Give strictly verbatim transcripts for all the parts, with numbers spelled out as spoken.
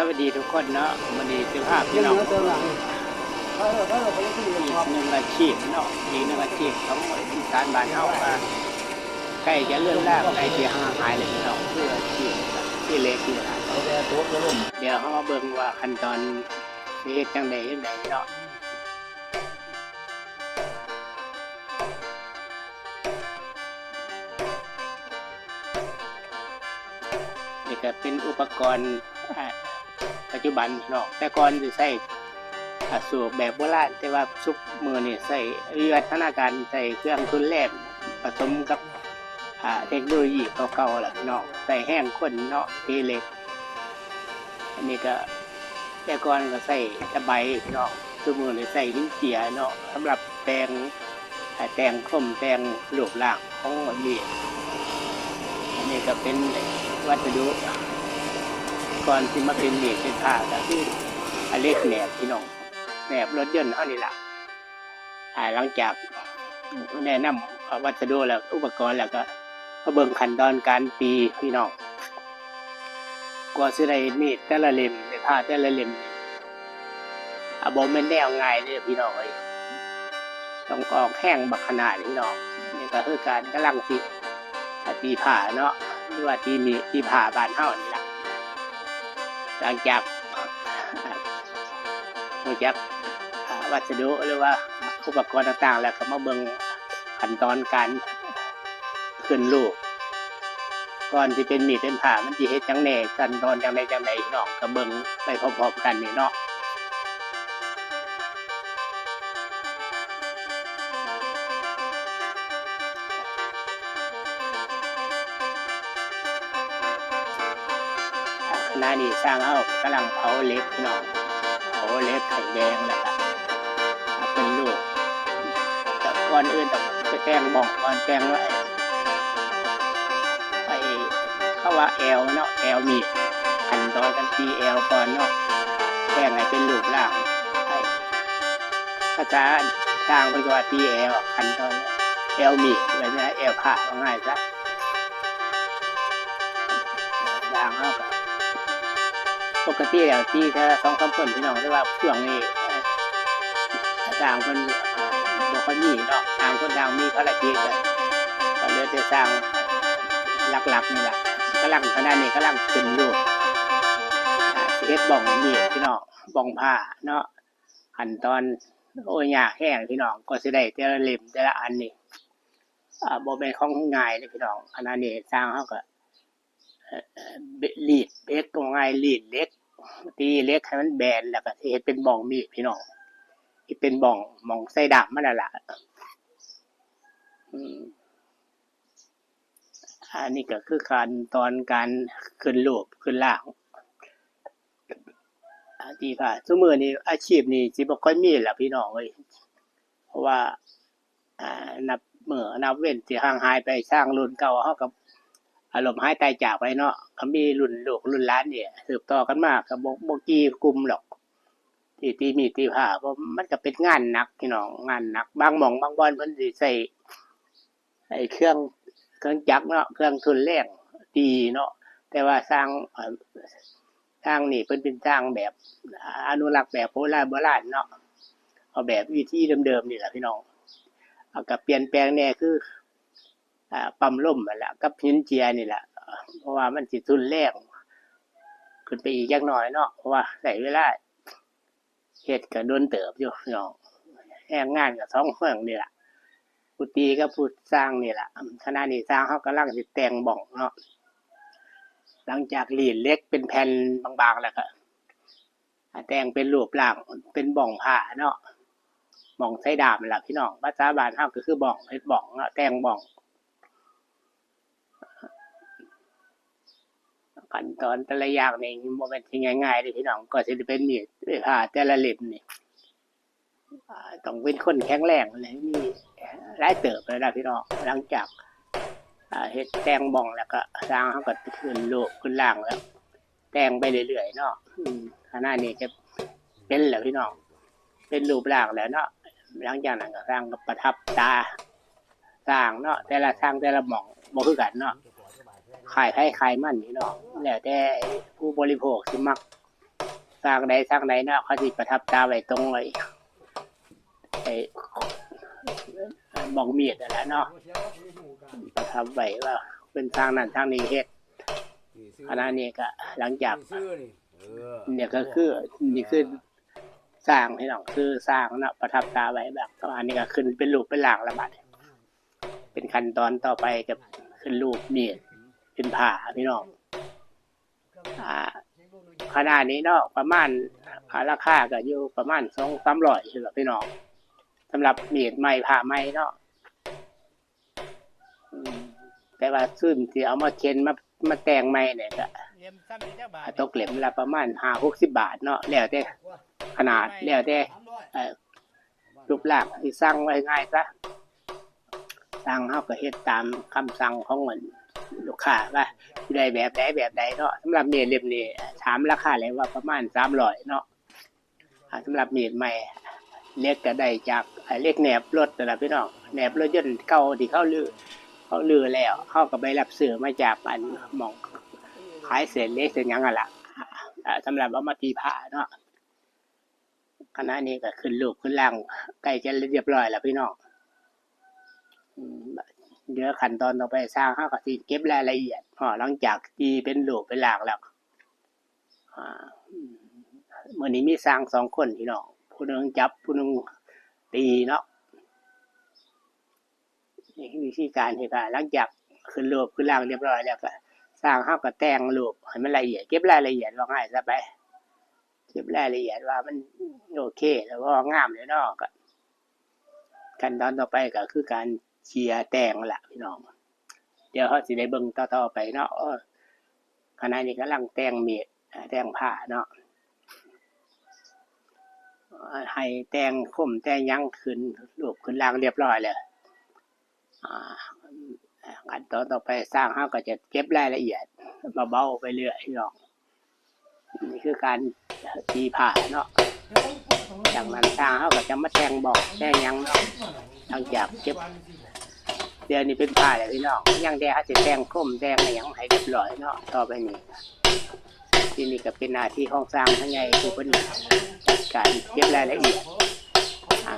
สวัสดีทุกคนเนาะ มื้อนี้สิพาพี่น้อง อีกหนึ่งอาชีพเนาะ อีกหนึ่งอาชีพของอีสานบ้านเฮาว่า ใกล้จะเลือนลาง ใกล้จะห่างหายแล้วพี่น้อง คืออาชีพตีเหล็กนี่ล่ะ เดี๋ยวเฮามาเบิ่งว่าขั้นตอนสิเฮ็ดจั่งใด๋จั่งใด๋เนาะ นี่ก็เป็นอุปกรณ์ อ่า ปัจจุบันเนาะ แต่ก่อนสิใช้ อ่า สูบแบบโบราณ แต่ว่าซุมื้อนี้ใช้วิวัฒนาการ ใช้เครื่องทุนแรงผสมกับ อ่า เทคโนโลยีเก่าๆ ล่ะเนาะ ใช้แรงคนเนาะ ตีเหล็ก อันนี้ก็ แต่ก่อนก็ใช้ตะไบเนาะ ซุมื้อนี้ใช้หินเจียเนาะ สำหรับแต่ง อ่า แต่งโครง แต่งรูปร่างของมีด อันนี้ก็เป็นวัสดุ ก่อนสิมาเป็นมีดเป็นผ้าก็คือ อ่า เหล็กแหนบพี่น้อง แหนบรถยนต์เฮานี่ล่ะ อ่า หลังจากแนะนำ อ่า วัสดุแล้ว อุปกรณ์แล้วก็มาเบิ่งขั้นตอนการตีพี่น้อง กว่าสิได้มีดแต่ละเล่ม ได้ผ้าแต่ละเล่มนี่ อ่า บ่แม่นแนวง่ายเด้อพี่น้องเอ้ย ต้องออกแรงบักขนาดพี่น้อง นี่ก็คือการกำลังสิ อ่า ตีผ้าเนาะ หรือว่าตีมีด ตีผ้าบ้านเฮานี่ล่ะ หลังจาก อ่า รู้จัก อ่า วัสดุหรือว่าอุปกรณ์ต่างๆ แล้วก็มาเบิ่งขั้นตอนการขึ้นรูป ก่อนสิเป็นมีดเป็นผ้า มันสิเฮ็ดจั่งใด๋ ขั้นตอนจั่งใด๋จั่งใด๋ พี่น้องก็เบิ่งไปพร้อมๆ กันนี่เนาะ ขณะนี้ช่างเฮากำลังเผาเหล็กพี่น้อง เผาเหล็กให้แดงแล้วก็เอาเป็นลูก แต่ก่อนอื่นต้องไปแต่งบ้องก่อน แต่งไว้ ไอ้ เขาว่าแอวเนาะ แอวมีด ขั้นตอนการตีแอวก่อนเนาะ แต่งให้เป็นรูปร่าง ไอ้ ภาษาต่างเพิ่นก็ว่าตีแอว ขั้นตอนแอวมีด แบบนี้แอวผ้าว่าง่ายซะ อย่างเฮาก็ ปกติแล้วตีแค่สองสามคนพี่น้อง แต่ว่าช่วงนี้ เอ่อ ช่างเพิ่น เอ่อ บ่ค่อยมีเนาะ ต่างคนต่างมีภารกิจกัน ก็เหลือแต่ช่างหลักๆ นี่ล่ะ กำลัง ขณะนี้กำลังขึ้นอยู่ อ่า สิเฮ็ดบ้องมีดพี่น้อง บ้องผ้าเนาะ ขั้นตอน โอ้ย ยากแฮงพี่น้อง กว่าสิได้แต่ละเล่มแต่ละอันนี่ อ่า บ่แม่นของง่ายเด้อพี่น้อง ขณะนี้ช่างเฮาก็ เอ่อ รีดเหล็ก ว่าง่าย รีดเหล็ก ตีเหล็กให้มันแบน แล้วก็สิเฮ็ดเป็นบ้องมีดพี่น้อง เฮ็ดเป็นบ้อง บ้องใส่ด้ามมันนั่นล่ะ อืม อันนี้ก็คือขั้นตอนการขึ้นรูปขึ้นร่าง อ่า ตีผ้า ซุมื้อนี้อาชีพนี้สิบ่ค่อยมีแล้วพี่น้องเอ้ย เพราะว่า อ่า นับมื้อนับเว็นสิห่างหายไป ช่างรุ่นเก่าเฮาก็อาล้มหายตายจากไปเนาะ ก็มีรุ่นลูกรุ่นหลานนี่สืบต่อกันมา ก็บ่ บ่กี่กลุ่มดอก ที่ ที่มีดที่ผ้า เพราะมันก็เป็นงานหนักพี่น้อง งานหนัก บางหม่องบางบ่อนเพิ่นสิใช้ ไอ้เครื่อง เครื่องจักรเนาะ เครื่องทุนแรงตีเนาะ แต่ว่าช่าง เอ่อ ช่างนี่เพิ่นเป็นช่างแบบอนุรักษ์แบบโบราณโบราณเนาะ เอาแบบวิธีเดิมๆ นี่ล่ะพี่น้อง เอาก็เปลี่ยนแปลงแหน่คือ อ่า ปั๊มลมนั่นล่ะ กับหินเจียนี่ล่ะ เพราะว่ามันสิทุนแรงขึ้นไปอีกจักหน่อยเนาะ เพราะว่าใช้เวลา เฮ็ดก็โดนเติบอยู่พี่น้อง แรงงานก็สองคนนี่ล่ะ ผู้ตีกับผู้ช่างนี่ล่ะ ขณะนี้ช่างเฮากำลังสิแต่งบ้องเนาะ หลังจากรีดเหล็กเป็นแผ่นบางๆ แล้วก็ แต่งเป็นรูปร่าง เป็นบ้องผ้าเนาะ บ้องใส่ด้ามนั่นล่ะพี่น้อง ภาษาบ้านเฮาก็คือบ้อง เฮ็ดบ้องเนาะ แต่งบ้อง ขั้นตอนแต่ละอย่างนี่บ่แม่นสิง่ายๆ เด้อพี่น้อง กว่าสิได้เป็นมีดเป็นผ้าแต่ละเล่มนี่ อ่า ต้องเป็นคนแข็งแรงเลย มีหลายเติบเลยนะพี่น้อง หลังจาก อ่า เฮ็ดแต่งบ้องแล้วก็ช่างเฮาก็ขึ้นรูปขึ้นร่างแล้ว แต่งไปเรื่อยๆ เนาะ อืม ขณะนี้ก็เป็นแล้วพี่น้อง เป็นรูปร่างแล้วเนาะ หลังจากนั้นก็ช่างก็ประทับตา ช่างเนาะ แต่ละช่างแต่ละหม่องบ่คือกันเนาะ คล้ายไผคล้ายมันนี่เนาะ แล้วแต่ผู้บริโภคสิมัก ช่างใดช่างใดเนาะ เขาสิประทับตราไว้ตรงไอ้ ไอ้ หม่องมีดนั่นแหละเนาะ ประทับไว้ว่าเป็นช่างนั้นช่างนี้เฮ็ด ขณะนี้ก็หลังจาก เนี่ยก็คือ นี่คือช่างพี่น้อง คือช่างเนาะ ประทับตราไว้แบบ อันนี้ก็ขึ้นเป็นรูปเป็นร่างแล้วบัดนี้ เป็นขั้นตอนต่อไปจะขึ้นรูปมีด เป็นผ้าพี่น้อง อ่า ขนาดนี้เนาะ ประมาณ อ่า ราคาก็อยู่ประมาณสองสามร้อยนี่แหละพี่น้อง สำหรับมีดใหม่ ผ้าใหม่เนาะ อืม แต่ว่าซุมที่เอามาเข็นมา มาแต่งใหม่เนี่ยก็ เล่มซ้ำนี่จักบาท ตกเล่มละประมาณห้าหกสิบบาทเนาะ แล้วแต่ขนาด แล้วแต่ เอ่อ รูปร่างที่สั่งไว้ง่ายซะ ช่างเฮาก็เฮ็ดตามคำสั่งของลูกค้าว่าสิได้แบบใดแบบใดเนาะ สำหรับมีดเล่มนี้ถามราคาเลยว่าประมาณสามร้อยเนาะ อ่า สำหรับมีดใหม่ เหล็กก็ได้จาก อ่า เหล็กแหนบรถนั่นล่ะพี่น้อง แหนบรถยนต์เก่าที่เขารื้อ เขารื้อแล้ว เขาก็ไปรับซื้อมาจากอันหม่องขายเศษเหล็กเศษหยังนั่นล่ะ อ่า สำหรับเอามาตีผ้าเนาะ ขณะนี้ก็ขึ้นรูปขึ้นร่างใกล้จะเรียบร้อยแล้วพี่น้อง อืม เดี๋ยวขั้นตอนต่อไปช่างเขาก็สิเก็บรายละเอียด พอหลังจากตีเป็นรูปเป็นร่างแล้ว อ่า มื้อนี้มีช่างสองคนพี่น้อง ผู้หนึ่งจับ ผู้หนึ่งตีเนาะ นี่คือวิธีการเฮ็ดผ้า หลังจากขึ้นรูปขึ้นร่างเรียบร้อยแล้วก็ ช่างเขาก็แต่งรูปให้มันละเอียด เก็บรายละเอียดว่าง่ายซะไป เก็บรายละเอียดว่ามันโอเคแล้ว ว่างามแล้วเนาะ ก็ขั้นตอนต่อไปก็คือการเจียแต่งล่ะพี่น้อง เดี๋ยวเขาสิได้เบิ่งต่อๆไปเนาะ เออ ขณะนี้กำลังแต่งมีด อ่า แต่งผ้าเนาะ อ่า ให้แต่งคมแต่งหยังขึ้นรูปขึ้นร่างเรียบร้อยแล้ว อ่า ขั้นตอนต่อไปช่างเขาก็จะเก็บรายละเอียดเบาๆไปเรื่อยพี่น้อง นี่คือการตีผ้าเนาะ จากนั้นช่างเขาก็จะมาแต่งเบาะแต่งหยังเนาะ หลังจากเก็บ เดี๋ยวนี้เป็นผ้าแล้วพี่น้อง ยังแต่เขาสิแต่งคมแต่งหยังให้เรียบร้อยเนาะ ต่อไปนี้ ทีนี้ก็เป็นหน้าที่ของช่างผู้ใหญ่ผู้เพิ่นจัดการเก็บรายละเอียด อ่า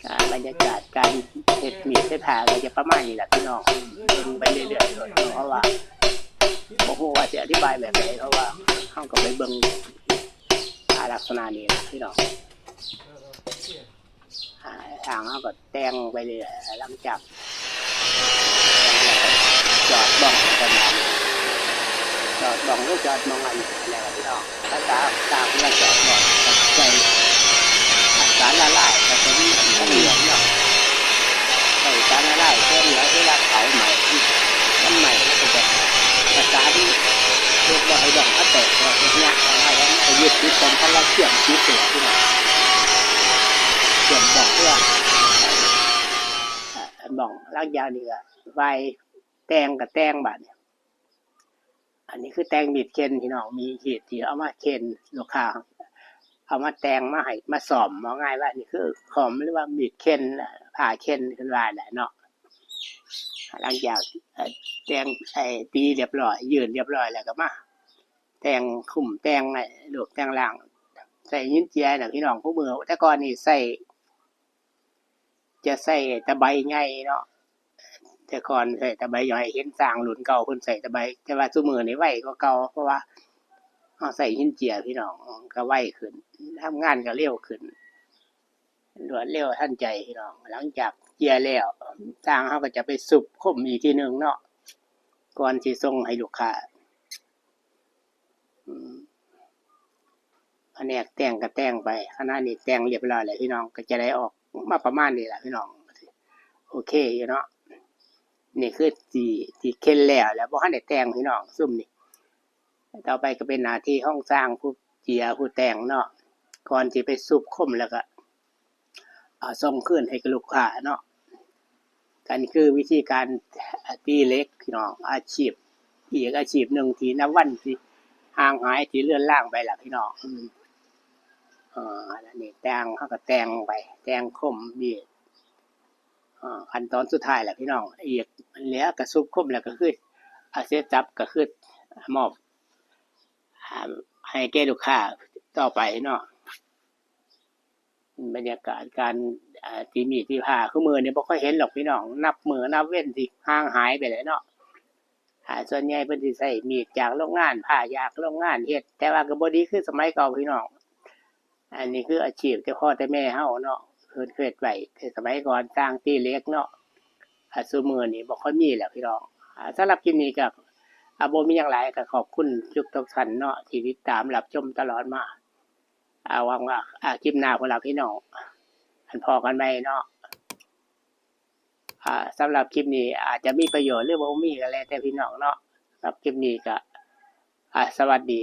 อ่า บรรยากาศการเฮ็ดมีดเฮ็ดผ้าก็จะประมาณนี้แหละพี่น้อง เบิ่งไปเรื่อยๆ เพราะว่าบ่ฮู้ว่าสิอธิบายแบบใด เพราะว่าเราก็ไปเบิ่ง อ่า ลักษณะนี้ล่ะพี่น้อง อ่า ช่างเราก็แต่งไปเรื่อย หลังจากจอดบ้องประมาณ จอดบ้องหรือจอดบ้องอันนี้แหละพี่น้อง ภาษาต่างเมืองจอดบ้อง ใส่สารละลาย ผสมน้ำเหลืองเนาะ ใส่สารละลาย เพื่อเหลือเวลาเผาใหม่ มันใหม่แล้วก็จะประสาน เฮ็ดบ่ให้บ้องมันแตก ก็เฮ็ดยากเอาไว้ แล้วมันก็ยึดติดกัน คันละเชื่อมติดเองพี่น้อง เชื่อมบ้องเพื่อ อ่า บ้อง หลังจากนี้ก็ไว้แต่งก็แต่งบาดนี้ อันนี้คือแต่งมีดเข็นพี่น้อง มีดที่เอามาเข็น ลูกค้าเอามาแต่งมาให้ มาซ่อม ว่าง่ายว่านี่คือคอมหรือว่ามีดเข็น ผ้าเข็นเพิ่นว่าแหละเนาะ หลังจาก เอ่อ แต่ง ไอ้ ตีเรียบร้อย ยื่นเรียบร้อยแล้วก็มาแต่งคุมแต่งไอ้รูปแต่งร่าง ใส่หินเจียน่ะพี่น้อง คู่มื้อ แต่ก่อนนี่ใส่ จะใส่ตะไบใหญ่เนาะ แต่ก่อนใส่ตะไบใหญ่ เห็นช่างรุ่นเก่าเพิ่นใส่ตะไบ แต่ว่าซุมื้อนี้ไวกว่าเก่า เพราะว่าเราใส่หินเจียพี่น้อง ก็ไวขึ้น ทำงานก็เร็วขึ้น รวดเร็วทันใจพี่น้อง หลังจากเจียแล้ว ช่างเราก็จะไปสุบคมอีกทีหนึ่งเนาะ ก่อนสิส่งให้ลูกค้า อืม แผนกแต่งก็แต่งไป ขณะนี้แต่งเรียบร้อยแล้วพี่น้อง ก็จะได้ออกมาประมาณนี้ล่ะพี่น้อง โอเคอยู่เนาะ นี่คือที่ ที่เข็นแล้ว แล้วบ่ทันได้แต่งพี่น้อง ซุมนี้ ต่อไปก็เป็นหน้าที่ของช่างผู้เจียผู้แต่งเนาะ ก่อนสิไปสุบคมแล้วก็ เอาส่งคืนให้กับลูกค้าเนาะ อันนี้คือวิธีการตีเหล็กพี่น้อง อาชีพ อีกอาชีพหนึ่งที่นับวันที่ห่างหาย ที่เลือนลางไปล่ะพี่น้อง อืม เอ่อ อันนี้แต่ง เราก็แต่งไป แต่งคมมีด เอ่อ ขั้นตอนสุดท้ายล่ะพี่น้อง อีกเหลือก็สุบคมแล้วก็คือ อ่า เสร็จสับก็คือมอบ อ่าให้แก่ลูกค้าต่อไปเนาะ บรรยากาศการอ่าตีมีดตีผ้าคือมื้อนี้บ่ค่อยเห็นหรอกพี่น้อง นับมื้อนับเว็นสิห่างหายไปแล้วเนาะ อ่าส่วนใหญ่เพิ่นสิใช้มีดจากโรงงาน ผ้าจากโรงงานเฮ็ด แต่ว่าก็บ่ดีคือสมัยเก่าพี่น้อง อันนี้คืออาชีพแต่พ่อแต่แม่เฮาเนาะ เพิ่นเฮ็ดไว้แต่สมัยก่อน ต่างตีเหล็กเนาะ อ่าซุมื้อนี้บ่ค่อยมีแล้วพี่น้อง อ่าสำหรับคลิปนี้ก็อ่าบ่มีหยังหลาย ก็ขอบคุณทุกท่านเนาะ ที่ติดตามรับชมตลอดมา อ่าหวังว่าอ่าคลิปหน้าพุ้นล่ะพี่น้อง อันพ้อกันใหม่เนาะ อ่าสำหรับคลิปนี้อาจจะมีประโยชน์หรือบ่มีก็แล้วแต่พี่น้องเนาะ สำหรับคลิปนี้ก็อ่าสวัสดี